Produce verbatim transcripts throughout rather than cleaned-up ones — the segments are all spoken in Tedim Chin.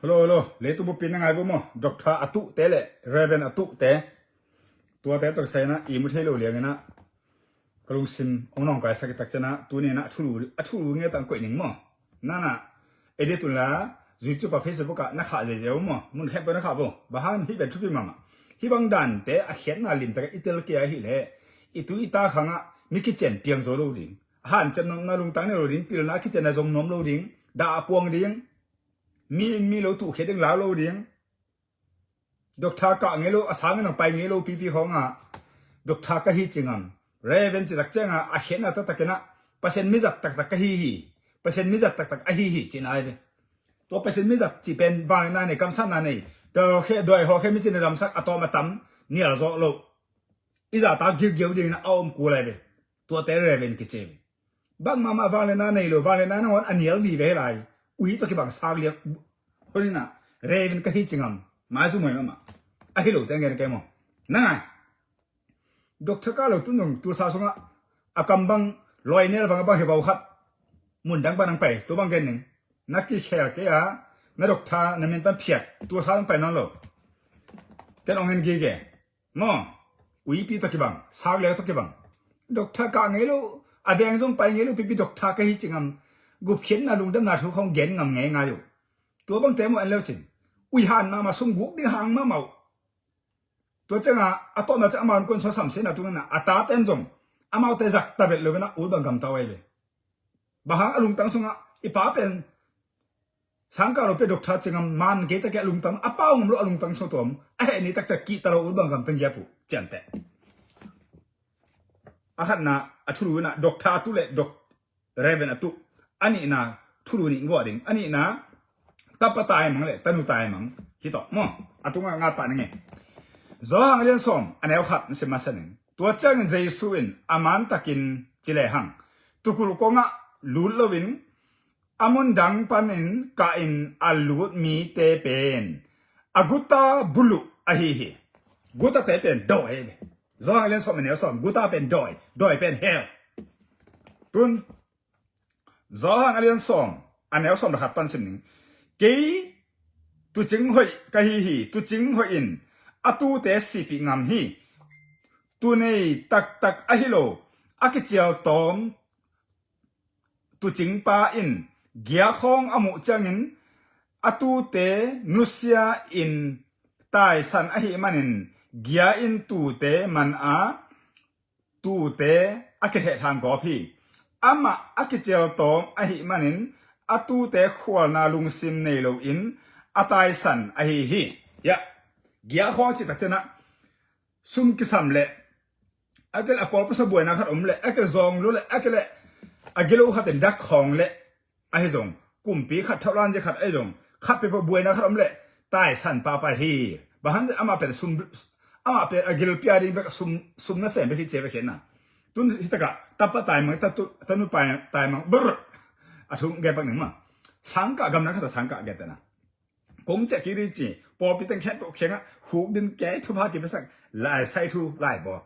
Hello, hello. Leitung bupi na ngai vo maw? Doctor a tuhte le Reverend a tuhte, tuate tawh kisai inah i mu thei lo liang inah ka lungsim hong nawngkaisak i tak ciang ah tuni inah a thulu, a thulu nge tang koih ning maw? Nana edit un la, YouTube a, Facebook ah na khah zeizei uh maw? Mun khempeuh na khah vo. Bang hang, hih pen thupi mahmah. Hih bang dante a khiatna limtak a i tel kei ahih leh i tu i ta khang ah mi kician piang zo lo ding. A hanciam nuamna lungtang nei lo ding, pilna a kician a zong nuam lo ding, dah a puang ding, mi in mi lo tuhkhiat ding lau lo ding. Doctor kah ngei lo, a sang in a pai ngei lo pipi khawng ah doctor ka hi ci ngam, Reverend ci tak ciang ah a khiatna taktak inah Pasian mizat taktak ka hi hi, Pasian mizat taktak ahi hi ci nai ve. Tua Pasian mizat cih pen vangliatna nei, kamsanna nei, dawi hawkhe, dawi hawkhe mi cin a damsak a tawm a tam nial zawh lo, i zahtak giugiau ding inah a om kul lai ve. Tuate Reverend kici ve. Bangmah mah vangliatna nei lo, vangliatna nangawn a nial vive hi lai. Ui tawh kibang sak liak hun inah Reverend ka hi ci ngam, maizu muai mahmah. A hi lote ngen kei maw? Na ngai. Doctor kah lo tun zong tulsa sungah a kam bang, lawi nel bang a bang hi vo khat, mun dang pan hong pai, tu bang gen ning. Na kikhel kei a, na doctor na min pan phiat, tulsa hong pai nawn lo. Ken hong en gige maw? Uipi tawh kibang, sak liak tawh kibang. Doctor kah ngei lo, a veng zong pai ngei lo pipi doctor ka hi ci ngam, gupkhiatna lungdamna thu khawng gen ngam ngei ngai uh. Tua bangte maw en leu cin, ui han mahmah, sum guk ding hang mahmah uh. Tua ciangah a tawpna ciang amau in kuan sawsam sena tungin ah a taten zong amaute zak ta vet lo inah ul bang gamta uh ai ve. Bang hang, a lungtang sungah i pa pen sangkah lo pe doctor ci ngam, man kei ta kei a lungtang, a pau ngam lo a lungtang sung tuam, a heh ni takcia kihta lo ul bang gamta ngiap uh cianteh. A khatna a thulu inah doctor a tuh le doc Reverend a tuh. A nihna thulu nih guah ding. A nihna tapa taimang le tanu taimang hi tawh maw? A tungah ngat pah ning e. Johan a lian sawm a neu khat na sim masa ning. Tua ciangin Jesu in a mantakin ci lehang, tukulh kongah lut loin a mun dang panin kahin a lut mite pen a guta buluh ahi hi. Gutate pen dawi ahi ve. Johan a lian sawm a neu sawm, guta pen dawi, dawi pen hell. Tun Johan a lian sawm a neu sawm le khat pan sim ning. Kei tuucing hoih ka hi hi. Tuucing hoih in a tuute sihpih ngam hi. Tuunei taktak ahi lo, a kicial tawm tuucingpa in giakhawng a muh ciangin a tuute nusia in taisan ahih manin, gia in tuute man a, tuute a kithehthang gawp hi. Amah a kicial tawm ahih manin a tuute khualna lungsim nei loin a taisan ahi hi. Hiah giakhawng cih tak ciangah sum kisam le, a kei le a pawlpi sa buaina khat om le, a kei le zawng lo le, a kei le a gilo khat in dak khawng le, ahi zong kumpi khat, thaulan zia khat ahi zong khat peuhpeuh buaina khat om le taisan papa hi. Bang hang, amah pen sum, amah pen a gil pia ding bek sum, sum nasem bek hi ci ve khiatna. Tun hi takah tapa taimang, tatu, tanu taimang ber a thu gen pak ning maw? Sangkah, gamdang khat a sangkah gen tena. Kong ciah kik ding ci, pawlpi teng khempeuh kiangah huk din kei thupha kipiasak lai, sai thu lai bawl.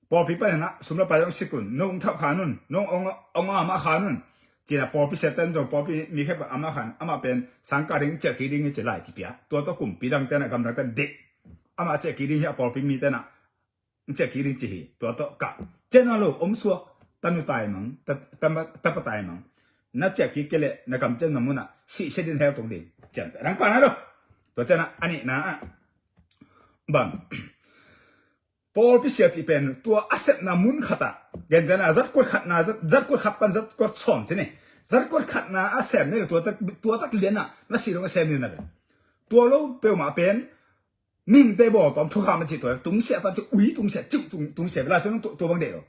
Pawlpi panin ah sum le pai zong sik un, nong thap khan un, nong ong, ong amah khan un. Cinah pawlpi siaten zong pawlpi mi khempeuh amah khan, amah pen sangkah ding, ciah kik ding hi ci lai kipia. Tua tawh kumpi dangte nah, gamdangte nah deih. Amah ciah kik ding hi a, pawlpi mite nah ciah kik ding ci hi. Tua tawh kah, ciah nawn lo, om suak. Tanu taimang, ta, ta, tapa taimang. Na ciah kik kei leh na kamciamna munah sihsia din hell tung ding. Ciah nang pana lo. Tua cianah a nihna ah bang, pawlpi sia cih pen tua a sepna mun khatah, gentehna zatkuat khatna, zat, zatkuat khat pan zatkuat sawm ci ni. Zatkuat khatna a sem ni lo, tua tak, tua tak lianah na si dong a sem ni na pen. Tua lo peuhmah pen mihingte bawltawm thukham a cih tua, tungsiah pan cih, ui tungsiah, ciuh tung, tungsiah, Lai Siangtho tua, tua bang deih lo.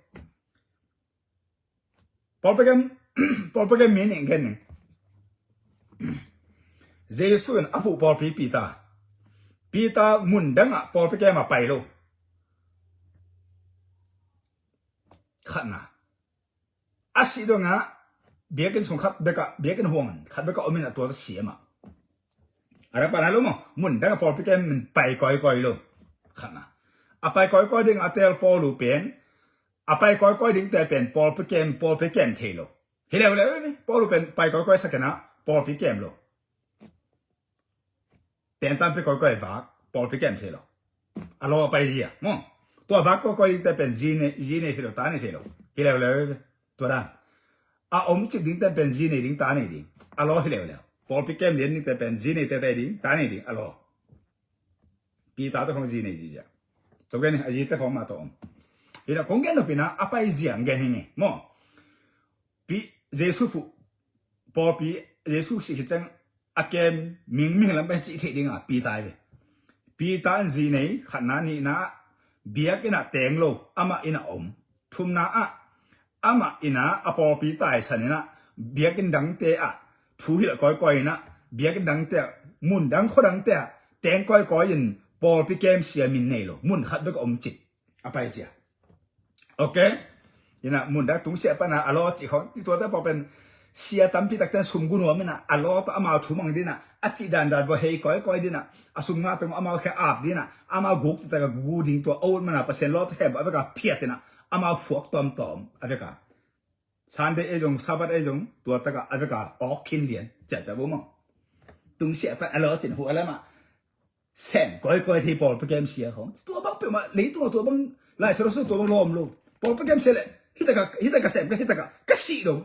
Pawlpi kem, pawlpi kem mi nih gen ning. Jesu in a puh pawlpi Peter. Peter mun dangah pawlpi kem a pai lo. Khatna. A sih dongah biakinn sung khat bekah, biakinn huang khat bekah om in a tua ta siam ah. A rak pan a lo maw, mun dangah pawlpi kem in pai kawikawi lo. Khatna. A pai kawikawi ding a teel Paulu pen, a pai kawikawi dingte pen pawlpi kem, pawlpi kem thei lo. Hi leuleu, Paulu pen pai kawikawi sa kei nah pawlpi kem lo. Ten tampi kawikawi vak, pawlpi kem thei lo. A law a pai zia maw. Tua vak kawikawi dingte pen zi nei, zi nei hi lo, ta nei thei lo. Hi leuleu. Tua dan a omcip dingte pen zi nei ding, ta nei ding, a law hi leuleu. Pawlpi kem lian dingte pen zi nei teitei ding, ta nei ding, a law. Peter te khong zi nei zizia. Tua gen a zite khong mah tawh om. Hi na kong gen nopina a pai zia gen hi nge maw. Pi, Jesu phuh, pawlpi, Jesu sih khit ciang a kem ming, ming lam pen cih theih dingah Peter hi ve. Peter in zi nei, khatna, nihna ah biakinn ah teng lo, amah inn ah om. Thumna ah amah inn ah a pawlpi taisan in ah, biakinn dangte ah thu hilh kawikawi in ah, biakinn dangte ah, mun dang khua dangte ah teng kawikawi in pawlpi kemsia min nei lo, mun khat bek a om cih a pai cia. Ok. Hi na mun dang tungsiah pana a law cih khong, tuate pawh pen sia tampi takte in sum gu nuam in ah, a law tawh amau thu mang ding in ah, a cih dandan bawh hei kawikawi ding in ah, a sum nga teng amau khia ap ding in ah, amau guk cih taka gu ding, tua a ut mana Pasian law tawh khem bawh a veka phiat in ah, amau phuak tuamtuam a veka. Sunday ei zong, Sabbath ei zong tua taka a veka awk khin lian ciat pia bo maw. Tungsiah pan a law cin hua lamah sem kawikawi thei pawlpi kemsia khong. Tua bang peuhmah leitungah tua bang Lai Siangtho sung tua bang lawm lo. Pawlpi kemsia leh hitaka, hitaka sem ka, hitaka ka sih dong.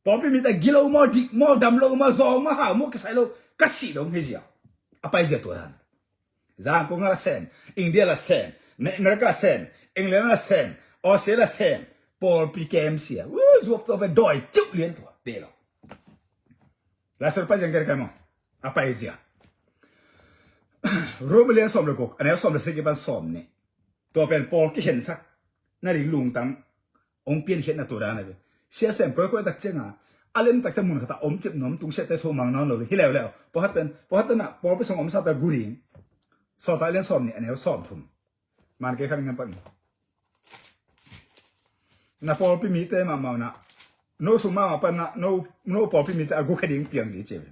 Pawlpi mite gilo maw, dik maw, dam lo maw, zawng maw, hau maw, kisai lo, ka sih dong hi zia. A pai zia tua dan. Zangkong la sem, India la sem, America la sem, England la sem, Australia la sem, pawlpi kemsia. Uu, zuap tua pe dawi ciuh lian tua. Te lo. Lai Siangtho pai ziang kei kai maw. A pai zia. Rom lian sawm le guk, a neu sawm le sagih pan sawm nih. Tua pen pawl kikhensak na ding lungtang hong piankhiatna tua dan a ve. Sia sem kawikawi tak cianga a lem tak ciang mun khatah omcip nuam, tungsiahte thu mang nawn lo hi leuleu. Pawlkhat pen, pawlkhat pen ah pawlpi sung omsate gu ding. Sawltak lian sawm nih, a neu sawm thum. Man kei khan ngan pan. Na pawlpi mite mahmah na, no sung mahmah pan na, no, no pawlpi mite a gu khe ding piang ding ci ve.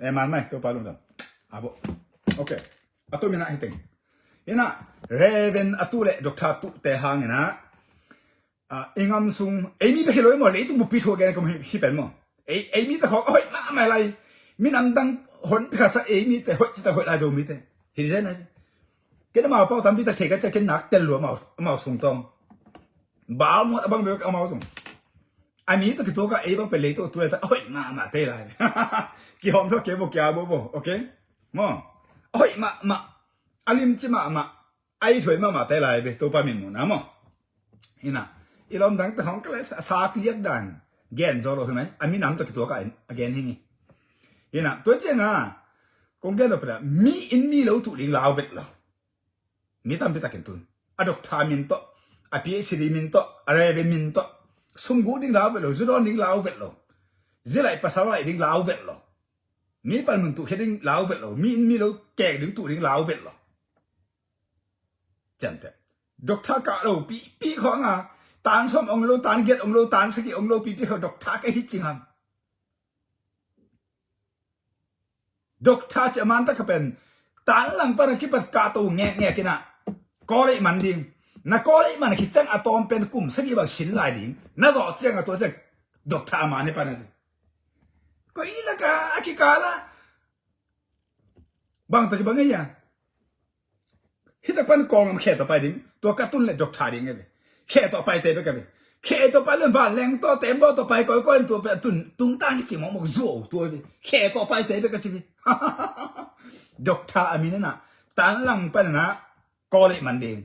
E man mai, Topa lungdam. A bo. Ok. A tu mina hi teng. Ina, Reverend a tu le Doctor tu te hang ina. A, i ngam sung, ei mi bek hi lo i maw, leitung buppi thu a gen kong hi, hi pen maw. Ei, ei mi ta khawng a hoih mahmah lai. Minam dang hon pi kha sa ei mi te hoih ci ta hoih lai Zomi te. Hi zen ai. Ken amau pau tampi tak thei ka cia ken nak tel lua amau, amau sung tawng. Bau muat a bang bek amau sung. A mi tawh kituak a ei bang pen leitung a tu le ta a hoih mahmah te lai. Kihawm thaw kei bo kia bo bo, ok? Maw. A hoih mahmah. A limci mahmah. A i thuai mahmah te lai ve, Topa min muhna maw. Hi na, i lawm dang ta hong ka le sa, sak liak dan gen zaw lo hi mai, a minam tawh kituak a, a gen hi ngi. Hi na, tua cianga kong gen lo pela, mi in mi lo tuh ding lau vet lo. Mi tampi takin tun. A doctor min tawh, a PhD min tawh, a Reverend min tawh, sum guk ding lau vet lo, zu dawn ding lau vet lo. Zi laih pasal laih ding lau vet lo. Mi panmun tuh khia ding lau vet lo, mi in mi lo kek ding tuh ding lau vet lo. Ciamteh. Doctor kah lo pi, pi khawng a, tan sawm ong lo, tan giat ong lo, tan sagih ong lo, pi, pi khawng doctor ka hi cing ham. Doctor ci a man tak ka pen, tan lang pan a kipat kah to ngek ngek ina. College man ding. Na college man a khit ciang a tawm pen kum sagih bang sin lai ding. Na zawh ciang a tua ciang doctor a man hi pan a. Koi laka a kikala. Bang tawh kibang ei a. Hi tak pan kawlngam khe tawh pai ding. Tua ka tun le doctor ding ei ve. Khe tawh pai te bek a ve. Khe tawh pai le vanleng tawh tembaw tawh pai kawikawi in tua pen tun tungtang i ci mawkmawk zuau tua ve. Khe tawh pai te bek a ci ve. Doctor a min ina. Tan lang pan ina. College man ding.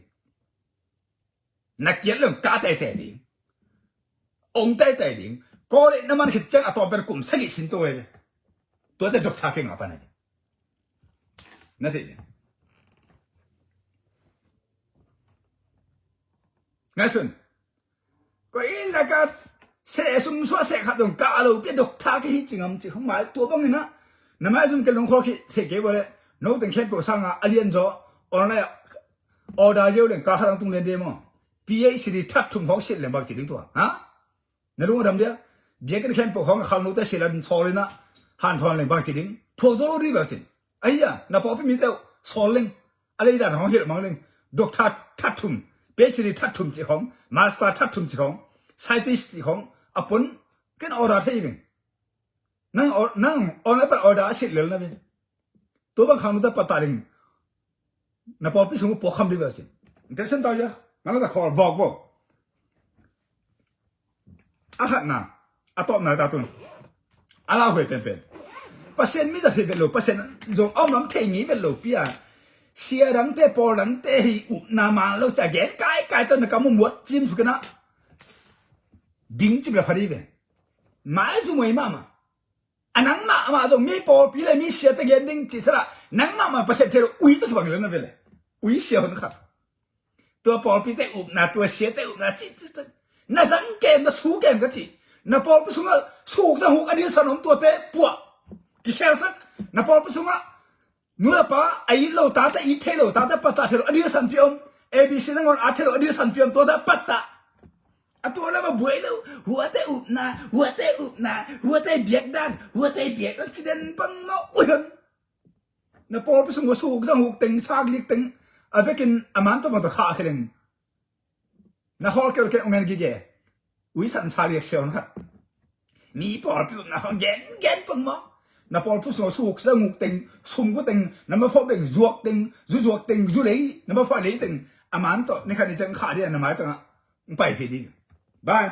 Na kiat leng ka teitei ding. Ong teitei ding. College na man khit ciang a tawm pen kum sagih sin to e. Tua ciang doctor kei ngah pan a ding. Na si ding. Ngaihsun. Koi laka seh sum suah seh khat dong ka lo pia doctor kei hi cing ham ci khong mai tua bang ina. Na maizum kei lungkhawl khit thei kei bo le. No teng khempeuh sanga a lian zaw. Online order ziau leng ka khat ang tung lian de maw. PhD that thum khawng silh leng bang ci ding tua. Ha? Na lung a dam dia. Biakinn khempeuh khawng a khang note silh a sawl ina. Hanthawn leng bang ci ding. Thuak zaw lo ding bang ci. Ahi a, na pawlpi mite uh sawl leng. A leidan khawng hilh mang leng. Doctor that thum. PhD that thum ci khawng. Master that thum ci khawng. Scientist ci khawng. A pon. Ken order thei veng. Nang or-, nang online pan order a silh lel na ve. Tua bang khang nute pattah ding. Na pawlpi sung uh puak kham ding ve cin. Interesting tau ia. Nang la ta khawl bawk bo. A khatna, a tawpna ta tun. A lauhuai penpen. Pasian mi zat hi vet lo, Pasian zong a om lam thei mi vet lo pi a. Sia dangte, pawl dangte hi upna man lo cia gen kaikai tawh na kam uh muat cim suk kena. Bing cim la fa ding ve. Mai zu muai mahmah. A nang mahmah zong mi pawlpi le mi siate gen ding cih sala. Nang mahmah Pasian thei lo ui tawh kibang le na ve le. Ui sia hon khat. Tua pawlpite upna, tua siate upna cih, cih, cih. Na zang kem, na su kem ka cih. Na pawlpi sungah suk zang huk a dilsan om tuate puah. Kikhelsak. Na pawlpi sungah nu le pa a it lo tate, it thei lo tate, pattah thei lo a dilsanpi om. A B C nangawn a thei lo a dilsanpi om tuate pattah. A tua le ma buai lo. Huate upna, huate upna, huate biakdan, huate biakdan ci den bang mawh uh hon. Na pawlpi sung uh suk zang huk teng, sak lik teng, a vekin a man tawh bang tawh khah khe leng. Na khawl keu keu ngen gige. Uisan sa liak sia hon khat. Mi pawlpi upna khong gen gen pang maw. Na pawlpi sung uh suk zang huk teng, sum gu teng, na ma fawh beng zuak teng, zu zuak teng, zu lei, na ma fawh lei teng. A man tawh ni khat ni ciang khah ding a na mai tangah. Pai phi ding. Bye.